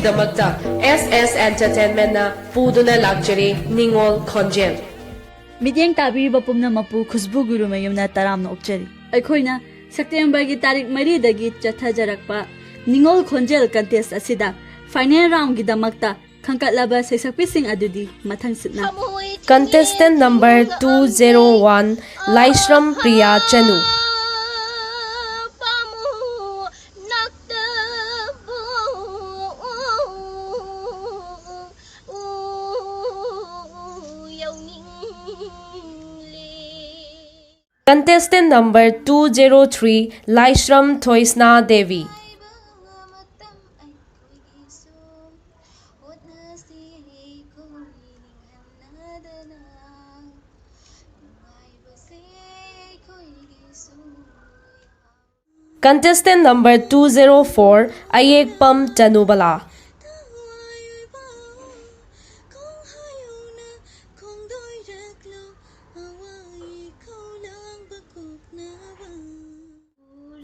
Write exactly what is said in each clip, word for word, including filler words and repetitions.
ꯗꯃꯛꯇ ꯑꯦꯁ ꯑꯦꯁ ꯑꯦꯟꯇꯔꯇꯦꯟꯃꯦꯟꯅ ꯄꯨꯗꯨꯅ ꯂꯥꯛꯆꯔꯤ ꯅꯤꯉꯣꯜ ꯈꯣꯟꯖꯦꯜ꯫ ꯃꯤꯠꯌꯦꯡ ꯇꯥꯕꯤꯔꯤꯕ ꯄꯨꯝꯅꯃꯛꯄꯨ ꯈꯨꯁꯕꯨ ꯒꯨꯔꯨꯃꯌꯨꯝꯅ ꯇꯔꯥꯝꯅ ꯑꯣꯛꯆꯔꯤ꯫ ꯑꯩꯈꯣꯏꯅ ꯁꯦꯞꯇꯦꯝꯕꯔꯒꯤ ꯇꯥꯔꯤꯛ ꯃꯔꯤꯗꯒꯤ ꯆꯠꯊꯖꯔꯛꯄ ꯅꯤꯉꯣꯜ ꯈꯣꯟꯖꯦꯜ ꯀꯟꯇꯦꯁ ꯑꯁꯤꯗ ꯐꯥꯏꯅꯦꯜ ꯔꯥꯎꯟꯒꯤꯗꯃꯛꯇ ꯈꯟꯒꯠꯂꯕ ꯁꯩꯁꯛꯄꯤꯁꯤꯡ ꯑꯗꯨꯗꯤ ꯃꯊꯪꯁꯤꯠꯅ꯫ Contestant number two zero one, Laishram Priya Chanu. Contestant number two zero three, Laishram Thoisna Devi. Contestant number two zero four, Ayekpam Chanubala.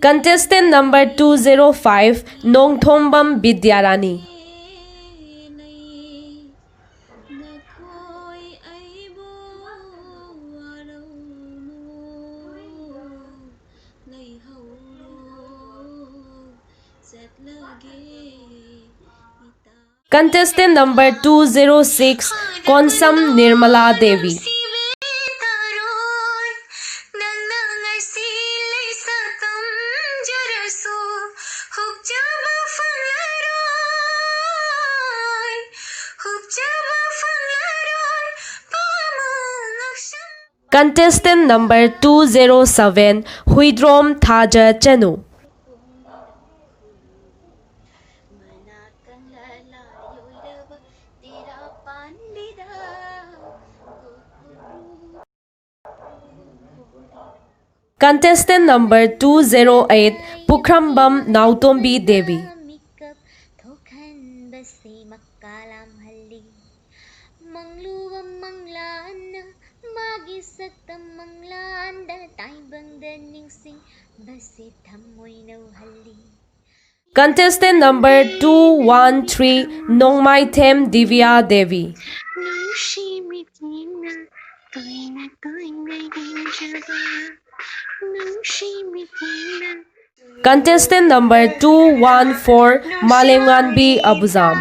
Contestant number two zero five, Nongthombam Bidyarani. Contestant number two zero six, Konsam Nirmala Devi. Contestant number two zero seven, Huidrom Thaja Chanu. Contestant number two zero eight, Pukhrambam Nautombi Devi. Contestant number two one three, Nongmaithem Divya Devi. Contestant number two one four, Malemnganbi Abujam.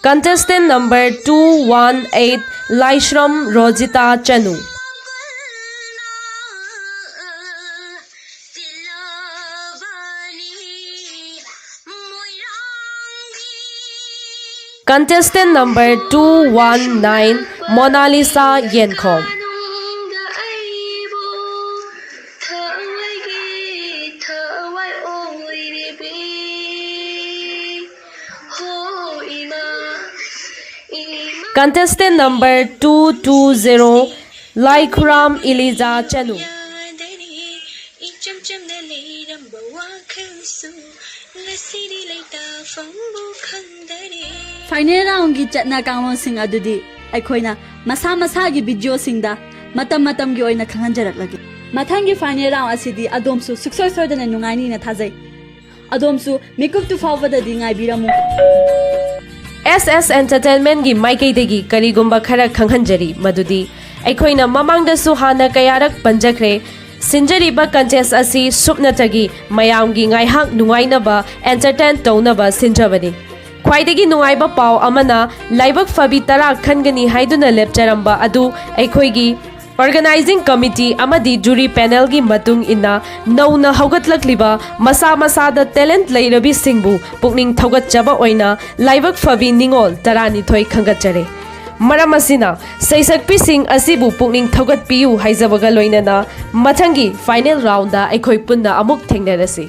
Contestant number two one eight, Laishram Rojita Chanu. Contestant number two one nine, Monalisa Yenkhom. Contestant number two two zero, Laikhuram Elijah Chanu. Final roundꯒꯤ ꯆꯠꯅ ꯀꯥꯡꯂꯣꯟꯁꯤꯡ ꯑꯗꯨꯗꯤ ꯑꯩꯈꯣꯏꯅ ꯃꯁꯥ ꯃꯁꯥꯒꯤ videoꯁꯤꯡꯗ ꯃꯇꯝ ꯃꯇꯝꯒꯤ ꯑꯣꯏꯅ ꯈꯪꯍꯟꯖꯔꯛꯂꯒꯦ꯫ ꯃꯊꯪꯒꯤ final round ꯑꯁꯤꯗꯤ ꯑꯗꯣꯝꯁꯨ ꯁꯨꯛꯁꯣꯏ ꯁꯣꯏꯗꯅ ꯅꯨꯡꯉꯥꯏꯅꯤꯅ ꯊꯥꯖꯩ꯫ ꯑꯗꯣꯝꯁꯨ ꯃꯤꯀꯨꯞꯇꯨ ꯐꯥꯎꯕꯗꯗꯤ ꯉꯥꯏꯕꯤꯔꯝꯃꯨ꯫ S S Entertainmentꯒꯤ ꯃꯥꯏꯀꯩꯗꯒꯤ ꯀꯔꯤꯒꯨꯝꯕ ꯈꯔ ꯈꯪꯍꯟꯖꯔꯤ, ꯃꯗꯨꯗꯤ ꯑꯩꯈꯣꯏꯅ ꯃꯃꯥꯡꯗꯁꯨ ꯍꯥꯟꯅ ꯀꯌꯥꯔꯛ ꯄꯟꯖꯈ꯭ꯔꯦ, ꯁꯤꯟꯖꯔꯤꯕ contest ꯑꯁꯤ ꯁꯨꯞꯅꯇꯒꯤ ꯃꯌꯥꯝꯒꯤ ꯉꯥꯏꯍꯥꯛ ꯅꯨꯡꯉꯥꯏꯅꯕ, entertain ꯇꯧꯅꯕ ꯁꯤꯟꯖꯕꯅꯤ꯫ ꯈ꯭ꯋꯥꯏꯗꯒꯤ ꯅꯨꯡꯉꯥꯏꯕ ꯄꯥꯎ ꯑꯃꯅ, ꯂꯥꯏꯕꯛ ꯐꯕꯤ ꯇꯔꯥ ꯈꯟꯒꯅꯤ ꯍꯥꯏꯗꯨꯅ ꯂꯦꯞꯆꯔꯝꯕ ꯑꯗꯨ ꯑꯩꯈꯣꯏꯒꯤ organizing committee ꯑꯃꯗꯤ jury panelꯒꯤ ꯃꯇꯨꯡ ꯏꯟꯅ, ꯅꯧꯅ ꯍꯧꯒꯠꯂꯛꯂꯤꯕ ꯃꯁꯥ ꯃꯁꯥꯗ talent ꯂꯩꯔꯕꯤꯁꯤꯡꯕꯨ ꯄꯨꯛꯅꯤꯡ ꯊꯧꯒꯠꯆꯕ ꯑꯣꯏꯅ ꯂꯥꯏꯕꯛ ꯐꯕꯤ ꯅꯤꯉꯣꯜ ꯇꯔꯥꯅꯤꯊꯣꯏ ꯈꯟꯒꯠꯆꯔꯦ꯫ ꯃꯔꯝ ꯑꯁꯤꯅ, ꯁꯩꯁꯛꯄꯤꯁꯤꯡ ꯑꯁꯤꯕꯨ ꯄꯨꯛꯅꯤꯡ ꯊꯧꯒꯠꯄꯤꯌꯨ ꯍꯥꯏꯖꯕꯒ ꯂꯣꯏꯅꯅ, ꯃꯊꯪꯒꯤ final roundꯗ ꯑꯩꯈꯣꯏ ꯄꯨꯟꯅ ꯑꯃꯨꯛ ꯊꯦꯡꯅꯔꯁꯤ꯫